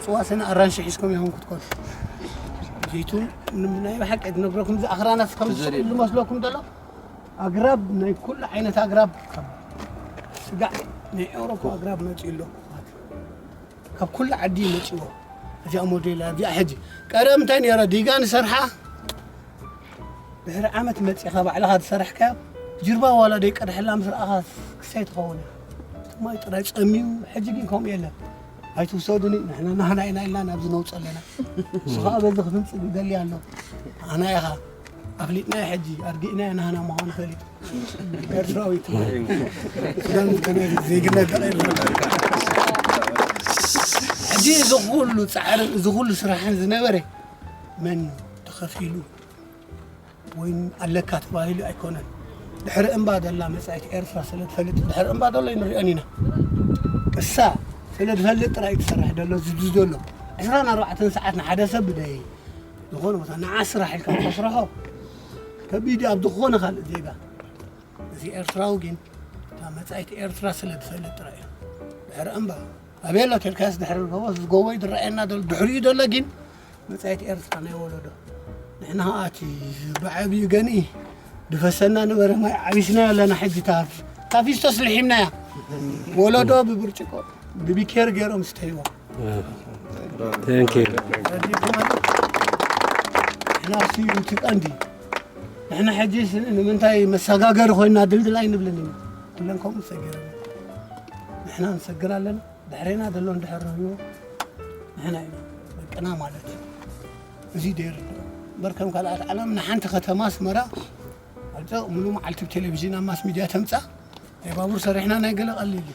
ጽዋስን ኣራንሺ ሒዝኩም ኢኹም ክትኮኑ። ዘይቱን ናይ ብሓቂ ዝነግረኩም እዚ ኣኽራናት ከም ዝመስለኩም ዘሎ ኣግራብ ናይ ኩሉ ዓይነት ኣግራብ ካብ ስጋዕ ናይ ኤውሮፓ ኣግራብ መጺኡ ኣሎ። ካብ ኩሉ ዓዲ መጺዎ። እዚኣ ሞዴል እዚኣ ሕጂ ቀደም እንታይ ነይረ ዲጋ ንሰርሓ ድሕሪ ዓመት መጺኻ ባዕልኻ ዝሰራሕካዮ ጅርባ ዋላ ደይቀድሐላ ምስ ረኣኻ ክሳይ ትኸውን እያ። እቲ ማይ ጥራይ ጸምዩ። ሕጂ ግን ከምኡ የለን። ኣይትውሰዱኒ፣ ንሕና ናህና ኢና ኢልና ናብዚ ነውጽእ ኣለና። ንሱ ኸኣ በዚ ክፍንጽግ ይደሊ ኣሎ። ኣና ኢኻ ኣፍሊጥናዮ፣ ሕጂ ኣርጊእናዮ፣ ናህና ምዃኑ ፈሊጡ። ኤርትራዊት ሱዳን ዝኮነ ዜግነት ተቐይሩ። ሕጂ እዚ ኩሉ ጻዕርን እዚ ኩሉ ስራሕን ዝነበረ መን ተኸፊሉ ወይ ኣለካ ተባሂሉ ኣይኮነን። ድሕሪ እምባ ዘላ መጻኢት ኤርትራ ስለ ትፈልጥ፣ ድሕሪ እምባ ዘሎ ንሪኦን ኢና። እሳ ስለ ትፈልጥ ጥራይ ትሰርሕ ዘሎ ዝብዚ ዘሎ ዕስራን ኣርባዕተን ሰዓት ንሓደ ሰብ ብደይ ዝኾነ ቦታ ንዓ ስራሕ ኢልካ ተስርሖ ከቢድ ኣብ ዝኾነ ካልእ ዜጋ። እዚ ኤርትራዊ ግን እታ መጻኢት ኤርትራ ስለ ዝፈልጥ ጥራይ እዩ። ድሕሪ እምባ ኣበይ ኣሎ ተልካስ ድሕሪ ጎቦ ዝጎቦ እዩ ዝረኣየና ዘሎ። ድሕሪኡ ዘሎ ግን መጻኢት ኤርትራ ናይ ወለዶ። ንሕና ኸኣ እቲ ብዓቢኡ ገንኢ ድፈሰና ነበረ ማይ ዓቢስናዮ ኣለና። ሕጂ እታ እታ ፊስቶስ ልሒምናያ። ወለዶ ብብርጭቆ ብቢኬር ገይሮም ስተይዋ። Thank you። ንሕና እሱ እዩ እቲ ቀንዲ። ንሕና ሕጂ ስ- ንምንታይ መሰጋገሪ ኮይና ድልድል ኣይንብልን ኢና። ኩለን ከምኡ ሰጊረን። ንሕና ንሰግር ኣለና። ድሕሬና ዘሎ እንድሕር ረብዎ ንሕና ኢና ደቅና ማለት እዩ። እዚ ደይርድኦ እምበር ከም ካልኣት ዓለም ንሓንቲ ከተማ ኣስመራ ኣልፀቕ ምሉ መዓልቲ ብቴሌቪዥን ኣብ ማስ ሚድያ ተምፃ ናይ ባቡር ሰሪሕና ናይ ገለ ቀሊል እዩ።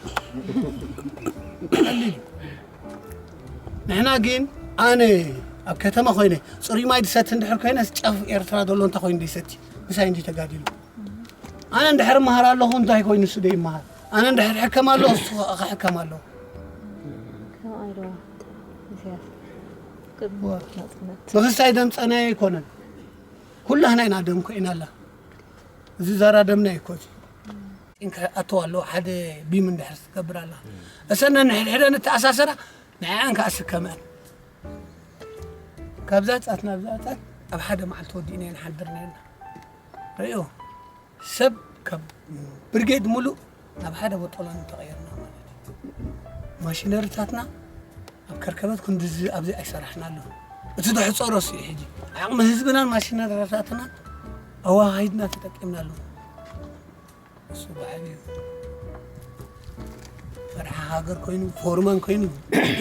ቀሊል እዩ። ንሕና ግን ኣነ ኣብ ከተማ ኮይነ ፅሩይ ማይ ድሰቲ እንድሕር ኮይነ ጫፍ ኤርትራ ዘሎ እንታይ ኮይኑ ደይሰቲ ምሳይ እንዲ ተጋዲሉ ኣነ እንድሕር መሃር ኣለኹ እንታይ ኮይኑ እሱ ደይመሃር ኣነ እንድሕር ሕከም ኣለኹ እሱ ክሕከም ኣለኹ ከምኣ ኢልዋ ኢሳያስ ቅድሚ ናፅነት ብክስታይ ደምፀናዮ ኣይኮነን ኩላህና ኢና ደም ኮይና ኣላ እዚ ዛራ ደምና ይኮ ኣተዋ ኣለዎ ሓደ ቢም እንድሕር ትገብር ኣላ እሰነ ንሕድሕደ ንተኣሳሰራ ንዕኣን ከዓ ስከመአን ካብዛ ፃት ናብዛ ፃት ኣብ ሓደ መዓልቲ ወዲእና ንሓድር ነርና ርእዮ ሰብ ካብ ብርጌድ ሙሉእ ናብ ሓደ ቦጦሎኒ ተቐይርና ማለት እዩ። ማሽነሪታትና ኣብ ከርከበት ክንድዚ ኣብዚ ኣይሰራሕናሉ። እቲ ደሕፀሮ እሱ እዩ ሕጂ ዓቕሚ ህዝብናን ማሽነሪታትናን ኣዋሃሂድና ተጠቂምናሉ። እሱ ብዓብዩ መርሓ ሃገር ኮይኑ፣ ፎርማን ኮይኑ፣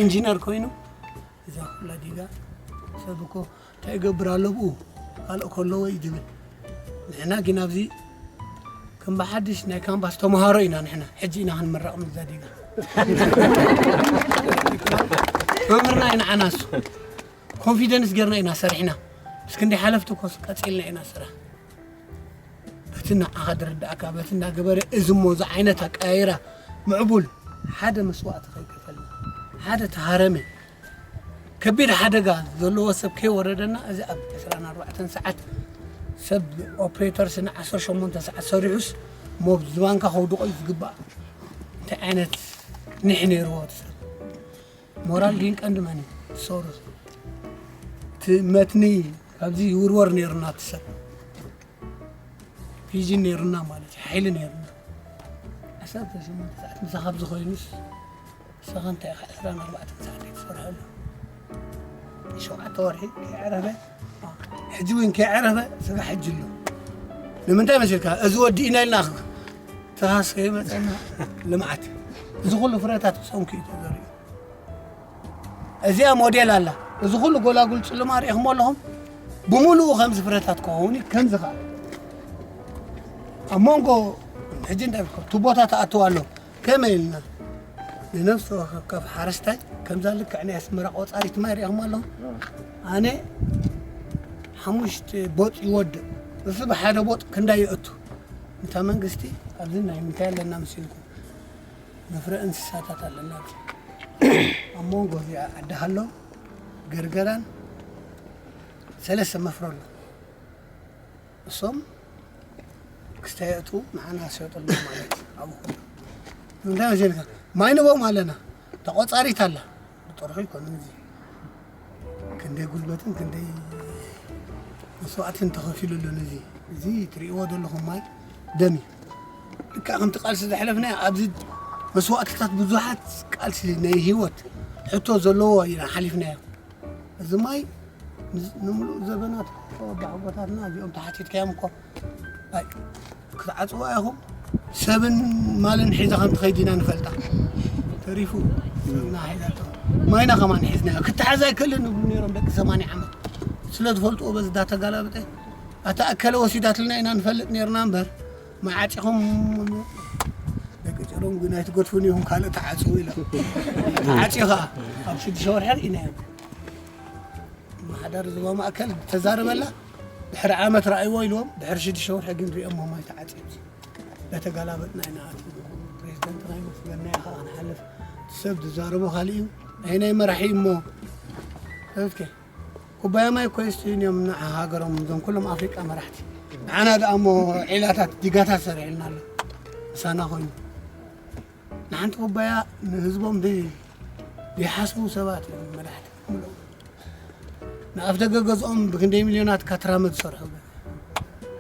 ኢንጂነር ኮይኑ እዛ ኩላ ዲጋ ሰብ እኮ እንታይ ይገብር ኣሎ ብኡ ካልእ ከለዎ እዩ ዝብል ንሕና ግን ኣብዚ ከም ብሓድሽ ናይ ካምፓስ ተምሃሮ ኢና ንሕና ሕጂ ኢና ክንምረቕ ምዛ ዲጋ መምህርና እዩ ንዓና እሱ ኮንፊደንስ ጌርና ኢና ሰሪሕና ምስ ክንዲ ሓለፍቲ ኮስ ቀፂልና ኢና ስራሕ በቲ ንዓኻ ዝርዳእካ በቲ እናገበረ እዚ እሞ እዚ ዓይነት ኣቀያይራ ምዕቡል ሓደ መስዋእቲ ከይከፈልና ሓደ ተሃረመ ከቢድ ሓደጋ ዘለዎ ሰብ ከይወረደና እዚ ኣብ ዕስራን ኣርባዕተን ሰዓት ሰብ ኦፕሬተር ስነ ዓሰርተ ሸሞንተ ሰዓት ሰሪሑስ ሞብ ዝባንካ ከውድቆ እዩ ዝግባእ እንታይ ዓይነት ኒሕ ነይርዎ እቲ ሰብ ሞራል ግን ቀንዲ መን እዩ ሶሩ እቲ መትኒ ካብዚ ይውርወር ነይሩና እቲ ሰብ ቪዥን ነይሩና ማለት እዩ ሓይሊ ነይሩና ዓሰርተ ሸሞንተ ሰዓት ምሳኻ ብዝኾይኑስ ንስኻ እንታይ ኢኻ ዕስራን ኣርባዕተን ሰዓት ኣይትሰርሐሉ ሸውዓተ ወርሒ ከይዕረፈ ሕጂ እውን ከይዕረፈ ስጋ ሕጂ ኣሎ ንምንታይ መሲልካ እዚ ወዲእና ኢልና ተኻስ ከይመፀና ልምዓት እዚ ኩሉ ፍረታት ክፀንኩ እዩ ተዘሪኡ እዚኣ ሞዴል ኣላ እዚ ኩሉ ጎላጉል ፅልማ ሪኢኹሞ ኣለኹም ብምሉኡ ከምዚ ፍረታት ክኸውን እዩ ከምዚ ከዓ ኣብ መንጎ ሕጂ እንታይ ብልኩም ቱቦታት ኣእትዋ ኣሎ ከመይ ኢልና ንነፍሲ ወከፍ ሓረስታይ ከምዛ ልክዕ ናይ ኣስመራ ቆፃሪት ማይ ሪኢኹም ኣለኹም ኣነ ሓሙሽተ ቦጥ ይወድእ እሱ ብሓደ ቦጥ ክንዳይ ይእቱ እንታ መንግስቲ ኣብዚ ናይ ምንታይ ኣለና መሲልኩም መፍረ እንስሳታት ኣለና ኣብ መንጎ እዚኣ ዓዲ ሃሎ ገርገራን ሰለስተ መፍረ ኣሎ እሶም ክስታይ የእትዉ ንዓና ዝሸጠልና ማለት እዩ ኣብኡ እንታይ መሲልካ ማይ ንቦም ኣለና ተቆፃሪት ኣላ ብጥርሑ ይኮነ እዚ ክንደይ ጉልበትን ክንደይ መስዋእትን ተኸፊሉ ኣሎ። ነዚ እዚ ትርእይዎ ዘለኹም ማይ ደም እዩ። ልክዕ ከምቲ ቃልሲ ዘሕለፍናዮ ኣብዚ መስዋእትታት ብዙሓት ቃልሲ ናይ ህይወት ሕቶ ዘለዎ ኢና ሓሊፍናዮ። እዚ ማይ ንምሉእ ዘበናት ኣቦታትና እዚኦም ተሓቲትካዮም እኮ ክትዓፅዋ ኢኹም። ሰብን ማልን ሒዛ ከም ትኸይድ ኢና ንፈልጣ። ተሪፉ ሰብና ሒዛቶ ማይና ከማን ሒዝና ክትሓዝ ኣይክእልን ይብሉ ነይሮም ደቂ ሰማንያ ዓመት ስለ ዝፈልጥዎ በዚ እንዳተጋላብጠ ኣታ ኣከለ ወሲዳትልና ኢና ንፈልጥ ነርና እምበር ማይ ዓፂኹም ደቂ ጭሩም ግን ኣይትገድፉን ኢኹም ካልእ ተዓፅዉ ኢሎም ተዓፅዩ ከዓ ኣብ ሽዱሽተ ወርሒ ርኢናዮም። ማሕደር ዞባ ማእከል ተዛረበላ ድሕሪ ዓመት ረኣይዎ ኢልዎም ድሕሪ ሽዱሽተ ወርሒ ግን ሪኦም ማይ ተዓፂዩ በተጋላበጥና ኢና ኣቲ ፕሬዚደንትና ይመስገና ኢኻ ክንሓልፍ ሰብ ዝዛረቦ ካልእ እዩ ናይ ናይ መራሒ እሞ ተትከ ኩባያ ማይ እኮ ይስትዩን እዮም ንዓ ሃገሮም እዞም ኩሎም ኣፍሪቃ መራሕቲ ንዓና ደኣ እሞ ዒላታት ዲጋታት ሰሪሕልና ኣሎ ምሳና ኮይኑ ንሓንቲ ኩባያ ንህዝቦም ዘይሓስቡ ሰባት እዮም መራሕቲ ምሎም ንኣፍደገ ገዝኦም ብክንደይ ሚልዮናት ካትራመ ዝሰርሑ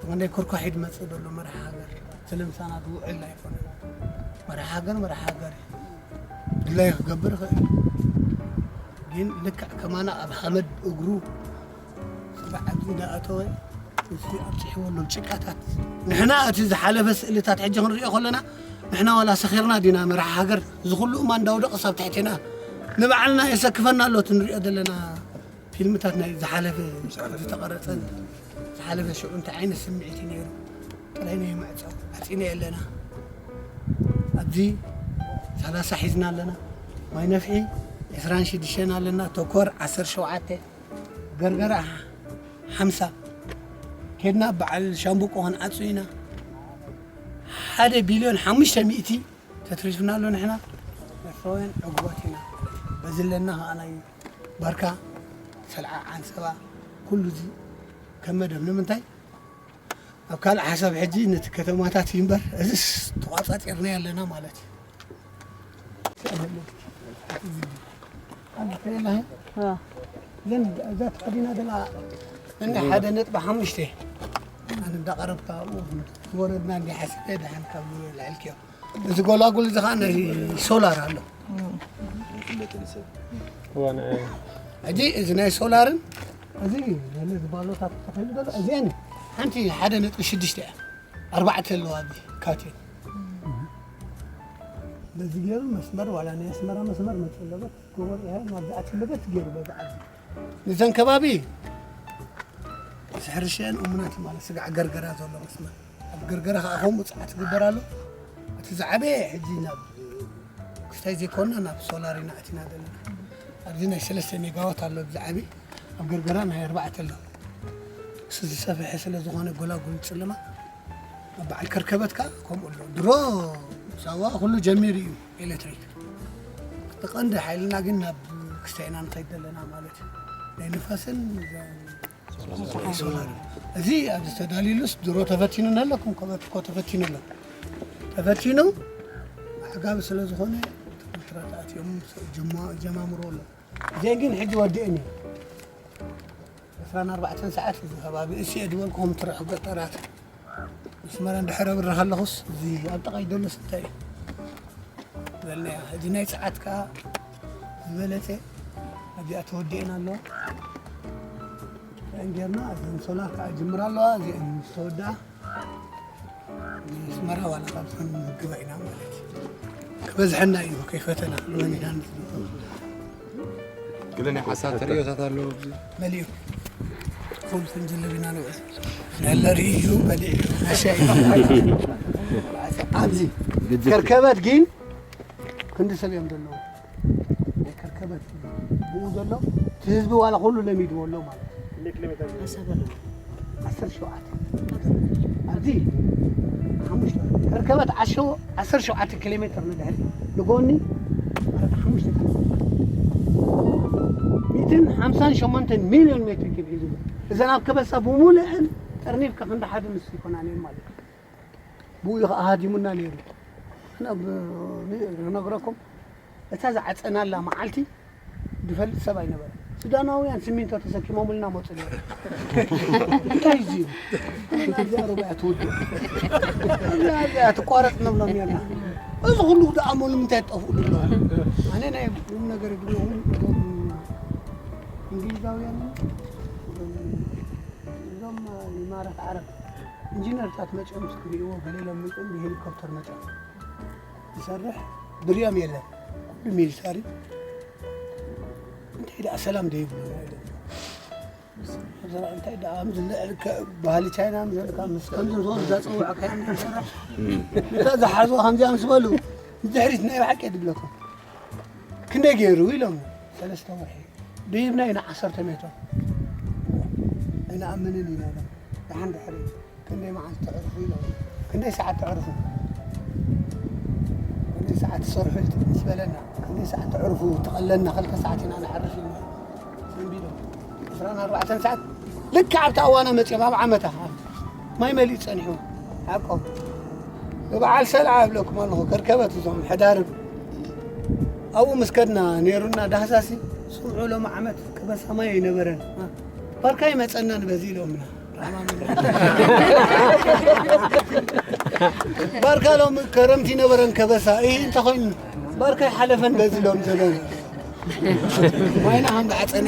ብክንደይ ኩርኳሕ ይድመፅእ ዘሎ መርሒ ሃገር ስለምሳና ዝውዕል ኣይኮነ መርሒ ሃገር መርሒ ሃገር ድላይ ክገብር ይኽእል ግን ልክዕ ከማና ኣብ ሓመድ እግሩ ብዓዲ እንዳኣተወ እዚ ኣብፅሕዎ ኣሎ ጭቃታት ንሕና እቲ ዝሓለፈ ስእልታት ሕጂ ክንሪኦ ከለና ንሕና ዋላ ሰኺርና ዲና መርሒ ሃገር እዚ ኩሉ እማ እንዳውደቐ ሳብ ትሕትና ንባዕልና የሰክፈና ኣሎ እቲ ንሪኦ ዘለና ፊልምታት ናይ ዝሓለፈ ዝተቐረፀን ዝሓለፈ ሽዑ እንታይ ዓይነት ስምዒት እዩ ነይሩ ጥራይ ናይ ማዕፀው ዓፂና ኣለና ኣብዚ ሰላሳ ሒዝና ኣለና ማይ ነፍሒ ዕስራን ሽዱሽተን ኣለና ተኮር ዓሰርተ ሸውዓተ ገርገራ ሓምሳ ኬድና በዓል ሻምቡቆ ክንዓፁ ኢና ሓደ ቢልዮን ሓሙሽተ ሚእቲ ተትሪፍና ኣሎ ንሕና ኤርትራውያን ዕጉባት ኢና በዚ ኣለና ከዓ ናይ ባርካ ሰልዓ ዓንሰባ ኩሉ እዚ ከም መደብ ንምንታይ ኣብ ካልእ ሓሳብ ሕጂ ነቲ ከተማታት እዩ እምበር እዚስ ተቋፃፂርና ኣለና ማለት እዩ ግን እዛ ተኸዲና ደላ እኒ ሓደ ነጥቢ ሓሙሽተ ኣነ እንዳቐረብካ ዝወረድና እንዲ ሓሲበ ድሓን ካብ ልዕልክዮ እዚ ጎላጉል እዚ ከዓ ናይ ሶላር ኣሎ ሕጂ እዚ ናይ ሶላርን እዚ ዝበሎታት ተኸይሉ ዘሎ እዚአን ሓንቲ ሓደ ነጥቢ ሽዱሽተ እያ ኣርባዕተ ኣለዋ እዚ ካቴን በዚ ገይሩ መስመር ዋላ ናይ ኣስመራ መስመር መፅእ ኣለበት ጎበር እያ ናብዚ ኣትለበት ገይሩ በዚ ዓዲ ንዘን ከባቢ ሕርሻን እሙናት ማለት ስጋዕ ገርገራ ዘሎ መስመር ኣብ ገርገራ ከዓ ከምኡ ፀዓት ዝግበር ኣሎ እቲ ዝዓበየ ሕጂ ናብ ክስታይ ዘይኮንና ናብ ሶላር ኢና ኣቲና ዘለና ኣብዚ ናይ ሰለስተ ሜጋዋት ኣሎ ብዝዓቢ ኣብ ገርገራ ናይ ኣርባዕተ ኣሎ እሱ ዝሰፍሐ ስለ ዝኾነ ጎላጉል ፅልማ ኣብ በዓል ከርከበት ከዓ ከምኡ ኣሎ ድሮ ሳዋ ኩሉ ጀሚሩ እዩ ኤሌክትሪክ እቲ ቀንዲ ሓይልና ግን ናብ ክስታይ ኢና ንኸይድ ዘለና ማለት እዩ ናይ ንፋስን እዚ ኣብዚ ተዳልዩሉስ ድሮ ተፈቲኑ ነለኩም ከበትኮ ተፈቲኑ ኣሎ ተፈቲኑ ኣዕጋቢ ስለ ዝኾነ ትምህርትራት ኣትዮም ጀማምሮ ኣሎ እዚአን ግን ሕጂ ወዲአን እዩ ዕስራን ኣርባዕተን ሰዓት እዚ ከባቢ እሲ እየ ዝበልኩም ትርሑ ገጠራት መስመራ እንድሕረ ብረ ከለኹስ እዚ ኣብ ጠቓይ ዘሎ ስታይ እዩ ዘለ እዚ ናይ ፀዓት ከዓ ዝበለፀ ኣብዚኣ ተወዲአን ኣለዋ ጌርና እዘን ሶላር ከዓ ጅምር ኣለዋ እዚአን ምስ ተወድኣ ኣስመራ ዋላ ካብ ዝኾነ ንምግባ ኢና ማለት እዩ ክበዝሐና እዩ ከይፈተና ክንበን ኢና ንዝግባ ገለ ናይ ሓሳብ ተርእዮታት ኣለዎ ኣብዚ መሊኡ ፉል ፍንጅል ቢና ንውዕል ነለ ርእዩ በሊዕ ናሻ ኣብዚ ከርከበት ግን ክንዲ ሰብ እዮም ዘለዉ ናይ ከርከበት ብኡ ዘሎ እቲ ህዝቢ ዋላ ኩሉ ለሚድዎ ኣሎ ማለት እዩ ዓሰርተ ሸውዓተ ኣብዚ ሓሙሽተ ከርከበት ዓሸዎ ዓሰርተ ሸውዓተ ኪሎ ሜትር ንድሕሪ ንጎኒ ሓሙሽተ ሚእትን ሓምሳን ሸሞንተን ሚልዮን ሜትር ኪብ ሒዙ እዘን ኣብ ከበሳ ብሙሉአን ጠርኒፍካ ክንዲ ሓደ ንሱ ይኮናን እየን ማለት እዩ ብኡ እዩ ከዓ ሃዲሙና ነይሩ ክነግረኩም እታ ዝዓፀናላ መዓልቲ ዝፈልጥ ሰብ ኣይነበረ ሱዳናውያን ሲሚንቶ ተሰኪሞምልና መፁ ነይሩ። እንታይ እዩ እዚ? እዚኣ ሩባ እያ ትውድእ። እዚኣ እዚኣ ትቋረፅ ንብሎም ነርና። እዚ ኩሉ ደኣሞ ንምንታይ ትጠፍኡ ንብሎም። ኣነ ናይ ቁም ነገር ይብለኹም እዞም እንግሊዛውያን እዞም ኢማራት ዓረብ ኢንጂነርታት መፅኦም ክርእይዎ ገለ ኢሎም መፅኦም ብሄሊኮፕተር መፅኦም ይሰርሕ ድርዮም የለን። ኩሉ ሚሊታሪ እንታይ ደኣ ሰላም ደይብሉ። እንታይ ደኣ ምስ ልዕል ከ- ባህሊ ቻይና ምስ ዘልካ ምስ ከምዚ ምስ ወርዳ ጸውዕካ እታ ዝሓዝዋ ከምዚኣ ምስ በሉ ንድሕሪት ናይ ብሓቂ ድብለኩም ክንደይ ገይሩ ኢሎም ሰለስተ ወርሒ ድሂብና ኢና ዓሰርተ ሜትሮ ኣይንኣምንን ኢና ኢሎም። ደሓን ድሕሪ ክንደይ መዓልቲ ተዕርፉ ኢሎም ክንደይ ሰዓት ተዕርፉ ክንደይ ሰዓት ትሰርሑ ምስ በለና ክንደይ ሰዓት ተዕርፉ ትቐለና ክልተ ሰዓት ኢና ንዓርፍ ኢልና ሰንቢሎም ዕስራን ኣርባዕተን ሰዓት ልክዕ ኣብቲ ኣዋና መፅኦም ኣብ ዓመታ ማይ መሊኡ ፀኒሑ ሓቆም ንበዓል ሰልዓ እብለኩም ኣለኹ ከርከበት እዞም ሕዳርብ ኣብኡ ምስ ከድና ነይሩና ዳህሳሲ ስምዑ ሎም ዓመት ከበሳ ማይ ኣይነበረን ባርካ ይመፀና ንበዚ ኢሎምና ባርካ ሎም ከረምቲ ነበረን ከበሳ ይህ እንተኮይኑ ባርካ ይሓለፈን በዚ ሎም ዘበን ማይና ከም ዝዓፀነ